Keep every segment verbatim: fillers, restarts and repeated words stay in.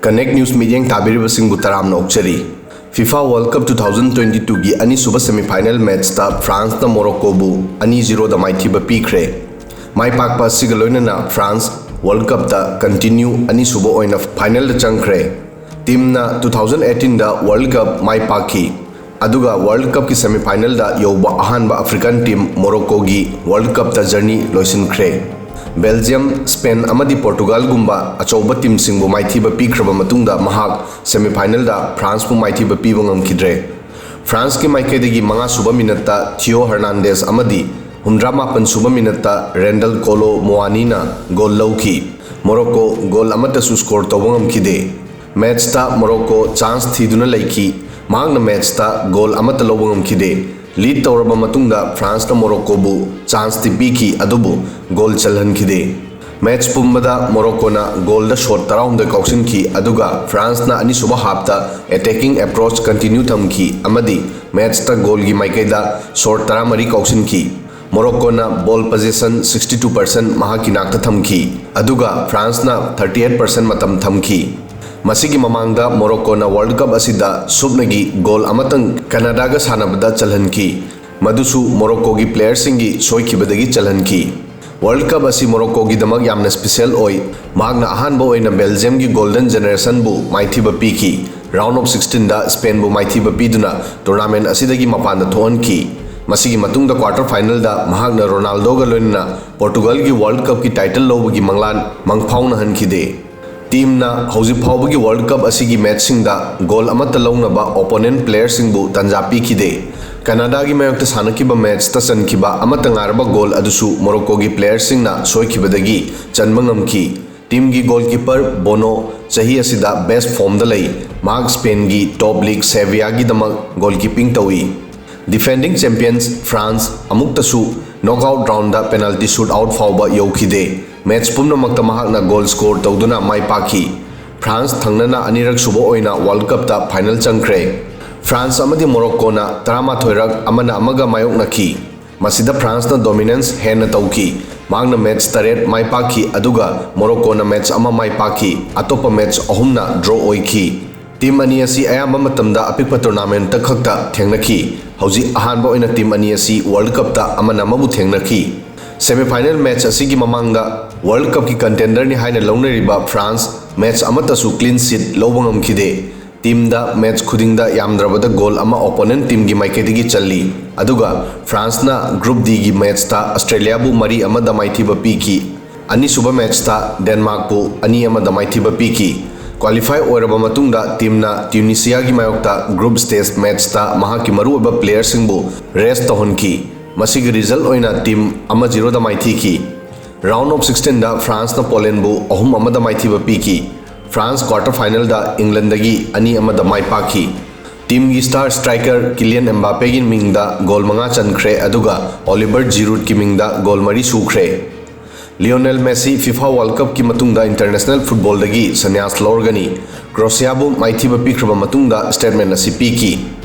Connect News ꯃꯤꯠꯌꯦꯡ ꯇꯥꯕꯤꯔꯤꯕꯁꯤꯡꯕꯨ ꯇꯔꯥꯝꯅ ꯑꯣꯛꯆꯔꯤ꯫ FIFA World Cup two thousand twenty-two ꯒꯤ ꯑꯅꯤꯁꯨꯕ semifinal matchꯇ Franceꯅ Moroccoꯕꯨ ꯑꯅꯤ zeroꯗ ꯃꯥꯏꯊꯤꯕ ꯄꯤꯈ꯭ꯔꯦ꯫ ꯃꯥꯏ ꯄꯥꯛꯄ ꯑꯁꯤꯒ ꯂꯣꯏꯅꯅ France World Cupꯇ continue ꯑꯅꯤꯁꯨꯕ ꯑꯣꯏꯅ finalꯗ ꯆꯪꯈ꯭ꯔꯦ꯫ Teamꯅ two thousand eighteenꯗ World Cup ꯃꯥꯏ ꯄꯥꯛꯈꯤ꯫ ꯑꯗꯨꯒ World Cupꯀꯤ semifinalꯗ ꯌꯧꯕ ꯑꯍꯥꯟꯕ African team Moroccoꯒꯤ World Cupꯇ journey ꯂꯣꯏꯁꯤꯟꯈ꯭ꯔꯦ꯫ Belgium, Spain ꯑꯃꯗꯤ Portugalꯒꯨꯝꯕ ꯑꯆꯧꯕ teamꯁꯤꯡꯕꯨ ꯃꯥꯏꯊꯤꯕ ꯄꯤꯈ꯭ꯔꯕ ꯃꯇꯨꯡꯗ ꯃꯍꯥꯛ semifinalꯗ Franceꯕꯨ ꯃꯥꯏꯊꯤꯕ ꯄꯤꯕ ꯉꯝꯈꯤꯗ꯭ꯔꯦ꯫ Franceꯀꯤ ꯃꯥꯏꯀꯩꯗꯒꯤ ꯃꯉꯥꯁꯨꯕ minuteꯇ Theo Hernandez ꯑꯃꯗꯤ ꯍꯨꯝꯗ꯭ꯔꯥ ꯃꯥꯄꯟ ꯁꯨꯕ minuteꯇ Randal Kolo Muaniꯅ goal ꯂꯧꯈꯤ꯫ Morocco goal ꯑꯃꯠꯇꯁꯨ score ꯇꯧꯕ ꯉꯝꯈꯤꯗꯦ꯫ Matchꯇ Morocco chance ꯊꯤꯗꯨꯅ ꯂꯩꯈꯤ꯫ ꯃꯍꯥꯛꯅ matchꯇ goal ꯑꯃꯠꯇ ꯂꯧꯕ ꯉꯝꯈꯤꯗꯦ꯫ Lead ꯇꯧꯔꯕ ꯃꯇꯨꯡꯗ Franceꯅ Moroccoꯕꯨ chanceꯇꯤ ꯄꯤꯈꯤ, ꯑꯗꯨꯕꯨ goal ꯆꯜꯍꯟꯈꯤꯗꯦ꯫ Match ꯄꯨꯝꯕꯗ Moroccoꯅ goalꯗ shot ꯇꯔꯥꯍꯨꯝꯗꯣꯏ ꯀꯥꯎꯁꯤꯟꯈꯤ, ꯑꯗꯨꯒ Franceꯅ ꯑꯅꯤꯁꯨꯕ halfꯇ attacking approach continue ꯊꯝꯈꯤ ꯑꯃꯗꯤ matchꯇ goalꯒꯤ ꯃꯥꯏꯀꯩꯗ shot ꯇꯔꯥꯃꯔꯤ ꯀꯥꯎꯁꯤꯟꯈꯤ꯫ Moroccoꯅ ball possession sixty two percent ꯃꯍꯥꯛꯀꯤ ꯅꯥꯛꯇ ꯊꯝꯈꯤ, ꯑꯗꯨꯒ Franceꯅ thirty eight percent ꯃꯇꯝ ꯊꯝꯈꯤ꯫ ꯃꯁꯤꯒꯤ ꯃꯃꯥꯡꯗ Moroccoꯅ World Cup ꯑꯁꯤꯗ ꯁꯨꯞꯅꯒꯤ goal ꯑꯃꯇꯪ Canadaꯒ ꯁꯥꯟꯅꯕꯗ ꯆꯜꯍꯟꯈꯤ, ꯃꯗꯨꯁꯨ Moroccoꯒꯤ playerꯁꯤꯡꯒꯤ ꯁꯣꯏꯈꯤꯕꯗꯒꯤ ꯆꯜꯍꯟꯈꯤ꯫ World Cup ꯑꯁꯤ Moroccoꯒꯤꯗꯃꯛ ꯌꯥꯝꯅ special ꯑꯣꯏ꯫ ꯃꯍꯥꯛꯅ ꯑꯍꯥꯟꯕ ꯑꯣꯏꯅ Belgiumꯒꯤ golden generationꯕꯨ ꯃꯥꯏꯊꯤꯕ ꯄꯤꯈꯤ꯫ Round of sixteenꯗ Spainꯕꯨ ꯃꯥꯏꯊꯤꯕ ꯄꯤꯗꯨꯅ tournament ꯑꯁꯤꯗꯒꯤ ꯃꯄꯥꯟꯗ ꯊꯣꯛꯍꯟꯈꯤ꯫ ꯃꯁꯤꯒꯤ ꯃꯇꯨꯡꯗ quarter finalꯗ ꯃꯍꯥꯛꯅ Ronaldoꯒ ꯂꯣꯏꯅꯅ Portugalꯒꯤ World Cupꯀꯤ title ꯂꯧꯕꯒꯤ ꯃꯪꯂꯥꯟ ꯃꯪꯐꯥꯎꯅꯍꯟꯈꯤꯗꯦ꯫ Teamꯅ ꯍꯧꯖꯤꯛ ꯐꯥꯎꯕꯒꯤ World Cup ꯑꯁꯤꯒꯤ matchꯁꯤꯡꯗ goal ꯑꯃꯠꯇ ꯂꯧꯅꯕ opponent playerꯁꯤꯡꯕꯨ ꯇꯥꯟꯖꯥ ꯄꯤꯈꯤꯗꯦ꯫ Canadaꯒꯤ ꯃꯥꯌꯣꯛꯇ ꯁꯥꯟꯅꯈꯤꯕ matchꯇ ꯆꯟꯈꯤꯕ ꯑꯃꯠꯇ ꯉꯥꯏꯔꯕ goal ꯑꯗꯨꯁꯨ Moroccoꯒꯤ playerꯁꯤꯡꯅ ꯁꯣꯏꯈꯤꯕꯗꯒꯤ ꯆꯟꯕ ꯉꯝꯈꯤ꯫ Teamꯒꯤ goalkeeper Bono ꯆꯍꯤ ꯑꯁꯤꯗ best formꯗ ꯂꯩ꯫ ꯃꯍꯥꯛ Spainꯒꯤ top league Sevillaꯒꯤꯗꯃꯛ goalkeeping ꯇꯧꯏ꯫ Defending champions France ꯑꯃꯨꯛꯇꯁꯨ knockout roundꯗ penalty shootout ꯐꯥꯎꯕ ꯌꯧꯈꯤꯗꯦ꯫ Match ꯄꯨꯝꯅꯃꯛꯇ ꯃꯍꯥꯛꯅ goal score ꯇꯧꯗꯨꯅ ꯃꯥꯏ ꯄꯥꯛꯈꯤ꯫ France ꯊꯪꯅꯅ ꯑꯅꯤꯔꯛ ꯁꯨꯕ ꯑꯣꯏꯅ World Cupꯇ final ꯆꯪꯈ꯭ꯔꯦ꯫ France ꯑꯃꯗꯤ Moroccoꯅ ꯇꯔꯥꯃꯥꯊꯣꯏꯔꯛ ꯑꯃꯅ ꯑꯃꯒ ꯃꯥꯌꯣꯛꯅꯈꯤ꯫ ꯃꯁꯤꯗ Franceꯅ dominance ꯍꯦꯟꯅ ꯇꯧꯈꯤ꯫ ꯃꯍꯥꯛꯅ ꯃꯦꯠꯆ ꯇꯔꯦꯠ ꯃꯥꯏ ꯄꯥꯛꯈꯤ, ꯑꯗꯨꯒ ꯃꯣꯔꯣꯀꯣꯅ ꯃꯦꯠꯆ ꯑꯃ ꯃꯥꯏ ꯄꯥꯛꯈꯤ꯫ ꯑꯇꯣꯞꯄ ꯃꯦꯠꯆ ꯑꯍꯨꯝꯅ ꯗ꯭ꯔꯣ ꯑꯣꯏꯈꯤ꯫ ꯇꯤꯝ ꯑꯅꯤ ꯑꯁꯤ ꯑꯌꯥꯝꯕ ꯃꯇꯝꯗ ꯑꯄꯤꯛꯄ ꯇꯣꯔꯅꯥꯃꯦꯟꯠꯇ ꯈꯛꯇ ꯊꯦꯡꯅꯈꯤ꯫ ꯍꯧꯖꯤꯛ ꯑꯍꯥꯟꯕ ꯑꯣꯏꯅ ꯇꯤꯝ ꯑꯅꯤ ꯑꯁꯤ ꯋꯥꯔꯜꯗ ꯀꯞꯇ ꯑꯃꯅ ꯑꯃꯕꯨ ꯊꯦꯡꯅꯈꯤ꯫ ꯁꯦꯃꯤꯐꯥꯏꯅꯦꯜ ꯃꯦꯠꯆ ꯑꯁꯤꯒꯤ ꯃꯃꯥꯡꯗ ꯋꯥꯔꯜꯗ ꯀꯞꯀꯤ ꯀꯟꯇꯦꯟꯗꯔꯅꯤ ꯍꯥꯏꯅ ꯂꯧꯅꯔꯤꯕ ꯐ꯭ꯔꯥꯟꯁ ꯃꯦꯠꯆ ꯑꯃꯠꯇꯁꯨ ꯀ꯭ꯂꯤꯟ ꯁꯤꯠ ꯂꯧꯕ ꯉꯝꯈꯤꯗꯦ꯫ ꯇꯤꯝꯗ ꯃꯦꯠꯆ ꯈꯨꯗꯤꯡꯗ ꯌꯥꯝꯗ꯭ꯔꯕꯗ ꯒꯣꯜ ꯑꯃ ꯑꯣꯄꯣꯅꯦꯟꯠ ꯇꯤꯝꯒꯤ ꯃꯥꯏꯀꯩꯗꯒꯤ ꯆꯜꯂꯤ꯫ ꯑꯗꯨꯒ ꯐ꯭ꯔꯥꯟꯁꯅ ꯒ꯭ꯔꯨꯞ ꯗꯤꯒꯤ ꯃꯦꯠꯆꯇ ꯑꯁꯇ꯭ꯔꯦꯂꯤꯌꯥꯕꯨ ꯃꯔꯤ ꯑꯃꯗ ꯃꯥꯏꯊꯤꯕ ꯄꯤꯈꯤ꯫ ꯑꯅꯤꯁꯨꯕ ꯃꯦꯠꯆꯇ ꯗꯦꯟꯃꯥꯔꯛꯄꯨ ꯑꯅꯤ ꯑꯃꯗ ꯃꯥꯏꯊꯤꯕ ꯄꯤꯈꯤ꯫ ꯀ꯭ꯋꯥꯂꯤꯐꯥꯏ ꯑꯣꯏꯔꯕ ꯃꯇꯨꯡꯗ ꯇꯤꯝꯅ ꯇ꯭ꯌꯨꯅꯤꯁꯤꯌꯥꯒꯤ ꯃꯥꯌꯣꯛꯇ ꯒ꯭ꯔꯨꯞ ꯁ꯭ꯇꯦꯖ ꯃꯦꯠꯆꯇ ꯃꯍꯥꯛꯀꯤ ꯃꯔꯨꯑꯣꯏꯕ ꯄ꯭ꯂꯦꯌꯔꯁꯤꯡꯕꯨ ꯔꯦꯁ ꯇꯧꯍꯟꯈꯤ꯫ ꯃꯁꯤꯒꯤ ꯔꯤꯖꯜꯠ ꯑꯣꯏꯅ ꯇꯤꯝ ꯑꯃ ꯖꯤꯔꯣꯗ ꯃꯥꯏꯊꯤꯈꯤ꯫ ꯔꯥꯎꯟ ꯑꯣꯐ ꯁꯤꯛꯁꯇꯤꯟꯗ ꯐ꯭ꯔꯥꯟꯁꯅ ꯄꯣꯂꯦꯟꯕꯨ ꯑꯍꯨꯝ ꯑꯃꯗ ꯃꯥꯏꯊꯤꯕ ꯄꯤꯈꯤ꯫ ꯐ꯭ꯔꯥꯟꯁ ꯀ꯭ꯋꯥꯔꯇꯔ ꯐꯥꯏꯅꯦꯜꯗ ꯏꯪꯂꯦꯟꯗꯒꯤ ꯑꯅꯤ ꯑꯃꯗ ꯃꯥꯏ ꯄꯥꯛꯈꯤ꯫ ꯇꯤꯝꯒꯤ ꯁ꯭ꯇꯥꯔ ꯁ꯭ꯇ꯭ꯔꯥꯏꯀꯔ ꯀꯤꯂꯤꯌꯟ ꯑꯦꯝꯕꯥꯄꯦꯒꯤ ꯃꯤꯡꯗ ꯒꯣꯜ ꯃꯉꯥ ꯆꯟꯈ꯭ꯔꯦ, ꯑꯗꯨꯒ ꯑꯣꯂꯤꯚꯔ ꯖꯤꯔꯨꯗꯀꯤ ꯃꯤꯡꯗ ꯒꯣꯜ ꯃꯔꯤ ꯁꯨꯈ꯭ꯔꯦ꯫ ꯂꯤꯑꯣꯅꯦꯜ ꯃꯦꯁꯤ ꯐꯤꯐꯥ ꯋꯥꯔꯜꯗ ꯀꯞꯀꯤ ꯃꯇꯨꯡꯗ ꯏꯟꯇꯔꯅꯦꯁꯅꯦꯜ ꯐꯨꯠꯕꯣꯜꯗꯒꯤ ꯁꯟꯌꯥꯁ ꯂꯧꯔꯒꯅꯤ꯫ ꯀ꯭ꯔꯣꯁꯤꯌꯥꯕꯨ ꯃꯥꯏꯊꯤꯕ ꯄꯤꯈ꯭ꯔꯕ ꯃꯇꯨꯡꯗ ꯁ꯭ꯇꯦꯠꯃꯦꯟꯠ ꯑꯁꯤ ꯄꯤꯈꯤ꯫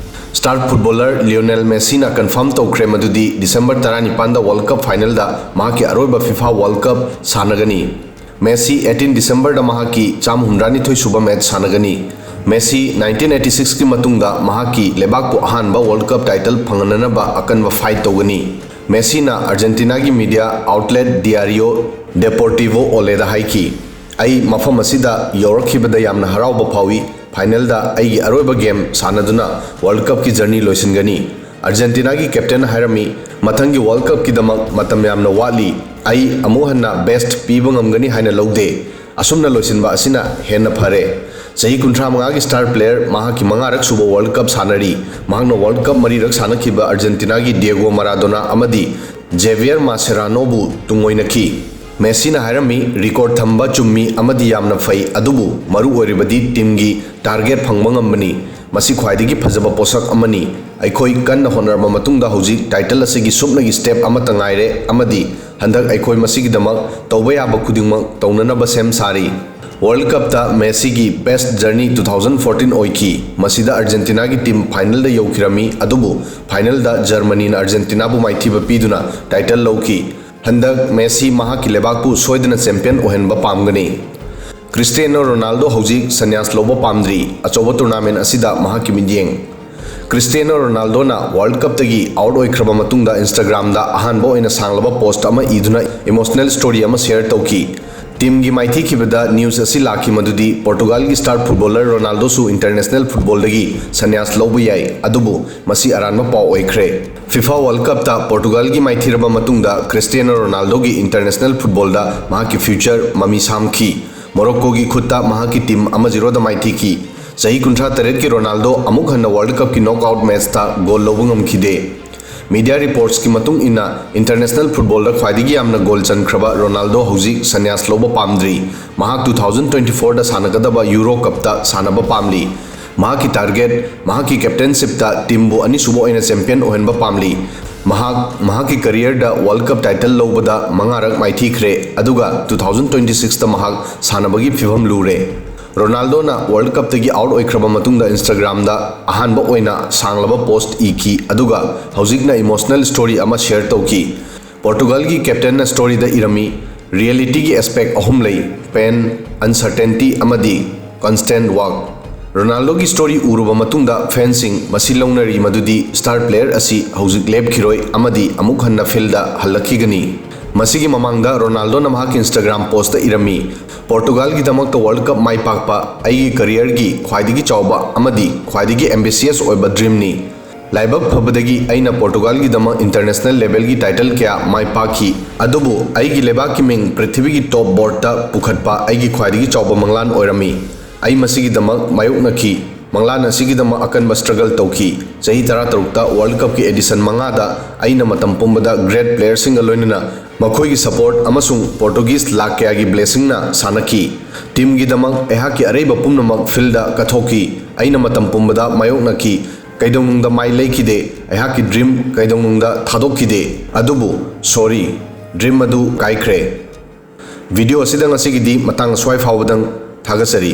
ꯁ꯭ꯇꯥꯔ ꯐꯨꯠꯕꯣꯂꯔ ꯂꯤꯑꯣꯅꯦꯜ ꯃꯦꯁꯤꯅ ꯀꯟꯐꯥꯔꯝ ꯇꯧꯈ꯭ꯔꯦ ꯃꯗꯨꯗꯤ ꯗꯤꯁꯦꯝꯕꯔ ꯇꯔꯥꯅꯤꯄꯥꯟꯗ ꯋꯥꯔꯜꯗ ꯀꯞ ꯐꯥꯏꯅꯦꯜꯗ ꯃꯍꯥꯛꯀꯤ ꯑꯔꯣꯏꯕ ꯐꯤꯐꯥ ꯋꯥꯔꯜꯗ ꯀꯞ ꯁꯥꯟꯅꯒꯅꯤ꯫ ꯃꯦꯁꯤ ꯑꯩꯠꯇꯤꯟ ꯗꯤꯁꯦꯝꯕꯔꯗ ꯃꯍꯥꯛꯀꯤ ꯆꯥꯝꯃ ꯍꯨꯝꯗ꯭ꯔꯥꯅꯤꯊꯣꯏ ꯁꯨꯕ ꯃꯦꯠꯆ ꯁꯥꯟꯅꯒꯅꯤ꯫ ꯃꯦꯁꯤ ꯅꯥꯏꯟꯇꯤꯟ ꯑꯩꯠꯇꯤ ꯁꯤꯛꯁꯀꯤ ꯃꯇꯨꯡꯗ ꯃꯍꯥꯛꯀꯤ ꯂꯩꯕꯥꯛꯄꯨ ꯑꯍꯥꯟꯕ ꯋꯥꯔꯜꯗ ꯀꯞ ꯇꯥꯏꯇꯜ ꯐꯪꯍꯟꯅꯅꯕ ꯑꯀꯟꯕ ꯐꯥꯏꯠ ꯇꯧꯒꯅꯤ꯫ ꯃꯦꯁꯤꯅ ꯑꯥꯔꯖꯦꯟꯇꯤꯅꯥꯒꯤ ꯃꯤꯗꯤꯌꯥ ꯑꯥꯎꯠꯂꯦꯠ ꯗꯤꯌꯥꯔꯤꯌꯣ ꯗꯦꯄꯣꯔꯇꯤꯚꯣ ꯑꯣꯂꯦꯗ ꯍꯥꯏꯈꯤ, "ꯑꯩ ꯃꯐꯝ ꯑꯁꯤꯗ ꯌꯧꯔꯛꯈꯤꯕꯗ ꯌꯥꯝꯅ ꯍꯔꯥꯎꯕ ꯐꯥꯎꯏ꯫ ꯐꯥꯏꯅꯦꯜꯗ ꯑꯩꯒꯤ ꯑꯔꯣꯏꯕ ꯒꯦꯝ ꯁꯥꯟꯅꯗꯨꯅ ꯋꯥꯔꯜꯗ ꯀꯞꯀꯤ ꯖꯔꯅꯤ ꯂꯣꯏꯁꯤꯟꯒꯅꯤ꯫" ꯑꯥꯔꯖꯦꯟꯇꯤꯅꯥꯒꯤ ꯀꯦꯞꯇꯦꯟ ꯍꯥꯏꯔꯝꯃꯤ, "ꯃꯊꯪꯒꯤ ꯋꯥꯔꯜꯗ ꯀꯞꯀꯤꯗꯃꯛ ꯃꯇꯝ ꯌꯥꯝꯅ ꯋꯥꯠꯂꯤ꯫ ꯑꯩ ꯑꯃꯨꯛ ꯍꯟꯅ ꯕꯦꯁ꯭ꯠ ꯄꯤꯕ ꯉꯝꯒꯅꯤ ꯍꯥꯏꯅ ꯂꯧꯗꯦ꯫ ꯑꯁꯨꯝꯅ ꯂꯣꯏꯁꯤꯟꯕ ꯑꯁꯤꯅ ꯍꯦꯟꯅ ꯐꯔꯦ꯫" ꯆꯍꯤ ꯀꯨꯟꯊ꯭ꯔꯥ ꯃꯉꯥꯒꯤ ꯁ꯭ꯇꯥꯔ ꯄ꯭ꯂꯦꯌꯔ ꯃꯍꯥꯛꯀꯤ ꯃꯉꯥꯔꯛ ꯁꯨꯕ ꯋꯥꯔꯜꯗ ꯀꯞ ꯁꯥꯟꯅꯔꯤ꯫ ꯃꯍꯥꯛꯅ ꯋꯥꯔꯜꯗ ꯀꯞ ꯃꯔꯤꯔꯛ ꯁꯥꯟꯅꯈꯤꯕ ꯑꯥꯔꯖꯦꯟꯇꯤꯅꯥꯒꯤ ꯗꯤꯌꯦꯒꯣ ꯃꯥꯔꯥꯗꯣꯅꯥ ꯑꯃꯗꯤ ꯖꯦꯚꯤꯌꯔ ꯃꯥꯁꯦꯔꯥꯅꯣꯕꯨ ꯇꯨꯡꯑꯣꯏꯅꯈꯤ꯫ ꯃꯦꯁꯤꯅ ꯍꯥꯏꯔꯝꯃꯤ, "ꯔꯦꯀꯣꯔꯗ ꯊꯝꯕ ꯆꯨꯝꯃꯤ ꯑꯃꯗꯤ ꯌꯥꯝꯅ ꯐꯩ, ꯑꯗꯨꯕꯨ ꯃꯔꯨ ꯑꯣꯏꯔꯤꯕꯗꯤ ꯇꯤꯝꯒꯤ ꯇꯥꯔꯒꯦꯠ ꯐꯪꯕ ꯉꯝꯕꯅꯤ꯫ ꯃꯁꯤ ꯈ꯭ꯋꯥꯏꯗꯒꯤ ꯐꯖꯕ ꯄꯣꯠꯁꯛ ꯑꯃꯅꯤ꯫ ꯑꯩꯈꯣꯏ ꯀꯟꯅ ꯍꯣꯠꯅꯔꯕ ꯃꯇꯨꯡꯗ ꯍꯧꯖꯤꯛ ꯇꯥꯏꯇꯜ ꯑꯁꯤꯒꯤ ꯁꯨꯞꯅꯒꯤ ꯁ꯭ꯇꯦꯞ ꯑꯃꯠꯇ ꯉꯥꯏꯔꯦ ꯑꯃꯗꯤ ꯍꯟꯗꯛ ꯑꯩꯈꯣꯏ ꯃꯁꯤꯒꯤꯗꯃꯛ ꯇꯧꯕ ꯌꯥꯕ ꯈꯨꯗꯤꯡꯃꯛ ꯇꯧꯅꯅꯕ ꯁꯦꯝ ꯁꯥꯔꯤ꯫" ꯋꯥꯔꯜꯗ ꯀꯞꯇ ꯃꯦꯁꯤꯒꯤ best journey two thousand fourteen ꯑꯣꯏꯈꯤ꯫ ꯃꯁꯤꯗ ꯑꯥꯔꯖꯦꯟꯇꯤꯅꯥꯒꯤ ꯇꯤꯝ ꯐꯥꯏꯅꯦꯜꯗ ꯌꯧꯈꯤꯔꯝꯃꯤ, ꯑꯗꯨꯕꯨ ꯐꯥꯏꯅꯦꯜꯗ ꯖꯔꯃꯅꯤꯅ ꯑꯥꯔꯖꯦꯟꯇꯤꯅꯥꯕꯨ ꯃꯥꯏꯊꯤꯕ ꯄꯤꯗꯨꯅ ꯇꯥꯏꯇꯜ ꯂꯧꯈꯤ꯫ ꯍꯟꯗꯛ ꯃꯦꯁꯤ ꯃꯍꯥꯛꯀꯤ ꯂꯩꯕꯥꯛꯄꯨ ꯁꯣꯏꯗꯅ ꯆꯦꯝꯄꯤꯌꯟ ꯑꯣꯏꯍꯟꯕ ꯄꯥꯝꯒꯅꯤ꯫ ꯀ꯭ꯔꯤꯁꯇꯤꯌꯥꯅꯣ ꯔꯣꯅꯥꯜꯗꯣ ꯍꯧꯖꯤꯛ ꯁꯟꯌꯥꯁ ꯂꯧꯕ ꯄꯥꯝꯗ꯭ꯔꯤ꯫ ꯑꯆꯧꯕ ꯇꯣꯔꯅꯥꯃꯦꯟ ꯑꯁꯤꯗ ꯃꯍꯥꯛꯀꯤ ꯃꯤꯠꯌꯦꯡ꯫ ꯀ꯭ꯔꯤꯁꯇꯤꯌꯥꯅꯣ ꯔꯣꯅꯥꯜꯗꯣꯅ ꯋꯥꯔꯜꯗ ꯀꯞꯇꯒꯤ ꯑꯥꯎꯠ ꯑꯣꯏꯈ꯭ꯔꯕ ꯃꯇꯨꯡꯗ Instagram-ꯗ ꯑꯍꯥꯟꯕ ꯑꯣꯏꯅ ꯁꯥꯡꯂꯕ ꯄꯣꯁ꯭ꯠ ꯑꯃ ꯏꯗꯨꯅ ꯏꯃꯣꯁꯅꯦꯜ ꯁ꯭ꯇꯣꯔꯤ ꯑꯃ ꯁꯦꯌꯔ ꯇꯧꯈꯤ꯫ ꯇꯤꯝꯒꯤ ꯃꯥꯏꯊꯤꯈꯤꯕꯗ ꯅ꯭ꯌꯨꯁ ꯑꯁꯤ ꯂꯥꯛꯈꯤ ꯃꯗꯨꯗꯤ ꯄꯣꯔꯇꯨꯒꯥꯜꯒꯤ ꯁ꯭ꯇꯥꯔ ꯐꯨꯠꯕꯣꯂꯔ ꯔꯣꯅꯥꯜꯗꯣꯁꯨ ꯏꯟꯇꯔꯅꯦꯁꯅꯦꯜ ꯐꯨꯠꯕꯣꯜꯗꯒꯤ ꯁꯟꯌꯥꯁ ꯂꯧꯕ ꯌꯥꯏ, ꯑꯗꯨꯕꯨ ꯃꯁꯤ ꯑꯔꯥꯟꯕ ꯄꯥꯎ ꯑꯣꯏꯈ꯭ꯔꯦ꯫ ꯐꯤꯐꯥ ꯋꯥꯔꯜꯗ ꯀꯞꯇ ꯄꯣꯔꯇꯨꯒꯥꯜꯒꯤ ꯃꯥꯏꯊꯤꯔꯕ ꯃꯇꯨꯡꯗ ꯀ꯭ꯔꯤꯁꯇꯤꯌꯥꯅꯣ ꯔꯣꯅꯥꯜꯗꯣꯒꯤ ꯏꯟꯇꯔꯅꯦꯁꯅꯦꯜ ꯐꯨꯠꯕꯣꯜꯗ ꯃꯍꯥꯛꯀꯤ ꯐ꯭ꯌꯨꯆꯔ ꯃꯃꯤ ꯁꯥꯝꯈꯤ꯫ ꯃꯣꯔꯣꯛꯀꯣꯒꯤ ꯈꯨꯠꯇ ꯃꯍꯥꯛꯀꯤ ꯇꯤꯝ ꯑꯃ ꯖꯤꯔꯣꯗ ꯃꯥꯏꯊꯤꯈꯤ꯫ ꯆꯍꯤ ꯀꯨꯟꯊ꯭ꯔꯥ ꯇꯔꯦꯠꯀꯤ ꯔꯣꯅꯥꯜꯗꯣ ꯑꯃꯨꯛ ꯍꯟꯅ ꯋꯥꯔꯜꯗ ꯀꯞꯀꯤ ꯅꯣꯛꯑꯥꯎꯠ ꯃꯦꯆꯇ ꯒꯣꯜ ꯂꯧꯕ ꯉꯝꯈꯤꯗꯦ꯫ ꯃꯤꯗꯤꯌꯥ ꯔꯤꯄꯣꯔꯠꯁꯀꯤ ꯃꯇꯨꯡ ꯏꯟꯅ, ꯏꯟꯇꯔꯅꯦꯁꯅꯦꯜ ꯐꯨꯠꯕꯣꯜꯗ ꯈ꯭ꯋꯥꯏꯗꯒꯤ ꯌꯥꯝꯅ ꯒꯣꯜ ꯆꯟꯈ꯭ꯔꯕ ꯔꯣꯅꯥꯜꯗꯣ ꯍꯧꯖꯤꯛ ꯁꯟꯌꯥꯁ ꯂꯧꯕ ꯄꯥꯝꯗ꯭ꯔꯤ꯫ ꯃꯍꯥꯛ two thousand twenty-four-ꯗ ꯁꯥꯟꯅꯒꯗꯕ ꯌꯨꯔꯣ ꯀꯞꯇ ꯁꯥꯟꯅꯕ ꯄꯥꯝꯂꯤ꯫ ꯃꯍꯥꯛꯀꯤ ꯇꯥꯔꯒꯦꯠ, ꯃꯍꯥꯛꯀꯤ ꯀꯦꯞꯇꯦꯟꯁꯤꯞꯇ ꯇꯤꯝꯕꯨ ꯑꯅꯤꯁꯨꯕ ꯑꯣꯏꯅ ꯆꯦꯝꯄꯤꯌꯟ ꯑꯣꯏꯍꯟꯕ ꯄꯥꯝꯂꯤ꯫ ꯃꯍꯥꯛ ꯃꯍꯥꯛꯀꯤ ꯀꯦꯔꯤꯌꯔꯗ ꯋꯥꯔꯜꯗ ꯀꯞ ꯇꯥꯏꯇꯜ ꯂꯧꯕꯗ ꯃꯉꯥꯔꯛ ꯃꯥꯏꯊꯤꯈ꯭ꯔꯦ, ꯑꯗꯨꯒ two thousand twenty-six-ꯇ ꯃꯍꯥꯛ ꯁꯥꯟꯅꯕꯒꯤ ꯐꯤꯚꯝ ꯂꯨꯔꯦ꯫ ꯔꯣꯅꯥꯜꯗꯣꯅ ꯋꯥꯔꯜꯗ ꯀꯞꯇꯒꯤ ꯑꯥꯎꯠ ꯑꯣꯏꯈ꯭ꯔꯕ ꯃꯇꯨꯡꯗ Instagram-ꯗ ꯑꯍꯥꯟꯕ ꯑꯣꯏꯅ ꯁꯥꯡꯂꯕ ꯄꯣꯁ꯭ꯠ ꯏꯈꯤ, ꯑꯗꯨꯒ ꯍꯧꯖꯤꯛꯅ ꯏꯃꯣꯁꯅꯦꯜ ꯁ꯭ꯇꯣꯔꯤ ꯑꯃ ꯁꯦꯌꯔ ꯇꯧꯈꯤ꯫ ꯄꯣꯔꯇꯨꯒꯥꯜꯒꯤ ꯀꯦꯞꯇꯦꯟꯅ ꯁ꯭ꯇꯣꯔꯤꯗ ꯏꯔꯝꯃꯤ, "ꯔꯤꯌꯦꯂꯤꯇꯤꯒꯤ ꯑꯦꯁꯄꯦꯛ ꯑꯍꯨꯝ ꯂꯩ: ꯄꯦꯟ, ꯑꯟꯁꯔꯇꯦꯟꯇꯤ ꯑꯃꯗꯤ ꯀꯟꯁꯇꯦꯟꯠ ꯋꯥꯛ"꯫ ꯔꯣꯅꯥꯜꯗꯣꯒꯤ ꯁ꯭ꯇꯣꯔꯤ ꯎꯔꯨꯕ ꯃꯇꯨꯡꯗ ꯐꯦꯟꯁꯤꯡ ꯃꯁꯤ ꯂꯧꯅꯔꯤ ꯃꯗꯨꯗꯤ ꯁ꯭ꯇꯥꯔ ꯄ꯭ꯂꯦꯌꯔ ꯑꯁꯤ ꯍꯧꯖꯤꯛ ꯂꯦꯞꯈꯤꯔꯣꯏ ꯑꯃꯗꯤ ꯑꯃꯨꯛ ꯍꯟꯅ ꯐꯤꯜꯗ ꯍꯜꯂꯛꯈꯤꯒꯅꯤ꯫ ꯃꯁꯤꯒꯤ ꯃꯃꯥꯡꯗ ꯔꯣꯅꯥꯜꯗꯣꯅ ꯃꯍꯥꯛꯀꯤ Instagram ꯄꯣꯁ꯭ꯠꯇ ꯏꯔꯝꯃꯤ, "ꯄꯣꯔꯇꯨꯒꯥꯜꯒꯤꯗꯃꯛꯇ ꯋꯥꯔꯜꯗ ꯀꯞ ꯃꯥꯏ ꯄꯥꯛꯄ ꯑꯩꯒꯤ ꯀꯦꯔꯤꯌꯔꯒꯤ ꯈ꯭ꯋꯥꯏꯗꯒꯤ ꯆꯥꯎꯕ ꯑꯃꯗꯤ ꯈ꯭ꯋꯥꯏꯗꯒꯤ ꯑꯦꯝꯕꯤꯁꯤꯌꯁ ꯑꯣꯏꯕ ꯗ꯭ꯔꯤꯝꯅꯤ꯫ ꯂꯥꯏꯕꯛ ꯐꯕꯗꯒꯤ ꯑꯩꯅ ꯄꯣꯔꯇꯨꯒꯥꯜꯒꯤꯗꯃꯛ ꯏꯟꯇꯔꯅꯦꯁꯅꯦꯜ ꯂꯦꯚꯦꯜꯒꯤ ꯇꯥꯏꯇꯜ ꯀꯌꯥ ꯃꯥꯏ ꯄꯥꯛꯈꯤ, ꯑꯗꯨꯕꯨ ꯑꯩꯒꯤ ꯂꯩꯕꯥꯛꯀꯤ ꯃꯤꯡ ꯄ꯭ꯔꯤꯊꯤꯕꯤꯒꯤ ꯇꯣꯞ ꯕꯣꯔꯗꯇ ꯄꯨꯈꯠꯄ ꯑꯩꯒꯤ ꯈ꯭ꯋꯥꯏꯗꯒꯤ ꯆꯥꯎꯕ ꯃꯪꯂꯥꯟ ꯑꯣꯏꯔꯝꯃꯤ꯫ ꯑꯩ ꯃꯁꯤꯒꯤꯗꯃꯛ ꯃꯥꯌꯣꯛꯅꯈꯤ꯫ ꯃꯪꯂꯥꯟ ꯑꯁꯤꯒꯤꯗꯃꯛ ꯑꯀꯟꯕ ꯁ꯭ꯇ꯭ꯔꯒꯜ ꯇꯧꯈꯤ꯫ ꯆꯍꯤ ꯇꯔꯥꯇꯔꯨꯛꯇ ꯋꯥꯔꯜꯗ ꯀꯞꯀꯤ ꯑꯦꯗꯤꯁꯟ ꯃꯉꯥꯗ ꯑꯩꯅ ꯃꯇꯝ ꯄꯨꯝꯕꯗ ꯒ꯭ꯔꯦꯠ ꯄ꯭ꯂꯦꯌꯔꯁꯤꯡꯒ ꯂꯣꯏꯅꯅ ꯃꯈꯣꯏꯒꯤ ꯁꯄꯣꯔꯠ ꯑꯃꯁꯨꯡ ꯄꯣꯔꯇꯨꯒꯤꯖ ꯂꯥꯈ ꯀꯌꯥꯒꯤ ꯕ꯭ꯂꯦꯁꯤꯡꯅ ꯁꯥꯟꯅꯈꯤ꯫ ꯇꯤꯝꯒꯤꯗꯃꯛ ꯑꯩꯍꯥꯛꯀꯤ ꯑꯔꯩꯕ ꯄꯨꯝꯅꯃꯛ ꯐꯤꯜꯗ ꯀꯠꯊꯣꯛꯈꯤ꯫ ꯑꯩꯅ ꯃꯇꯝ ꯄꯨꯝꯕꯗ ꯃꯥꯌꯣꯛꯅꯈꯤ꯫ ꯀꯩꯗꯧꯅꯨꯡꯗ ꯃꯥꯏ ꯂꯩꯈꯤꯗꯦ꯫ ꯑꯩꯍꯥꯛꯀꯤ ꯗ꯭ꯔꯤꯝ ꯀꯩꯗꯧꯅꯨꯡꯗ ꯊꯥꯗꯣꯛꯈꯤꯗꯦ꯫ ꯑꯗꯨꯕꯨ, ꯁꯣꯔꯤ, ꯗ꯭ꯔꯤꯝ ꯑꯗꯨ ꯀꯥꯏꯈ꯭ꯔꯦ"꯫ ꯚꯤꯗꯤꯑꯣ ꯑꯁꯤꯗ ꯉꯁꯤꯒꯤꯗꯤ ꯃꯇꯥꯡ ꯑꯁ꯭ꯋꯥꯏ ꯐꯥꯎꯕꯗꯪ꯫ ꯊꯥꯒꯠꯆꯔꯤ꯫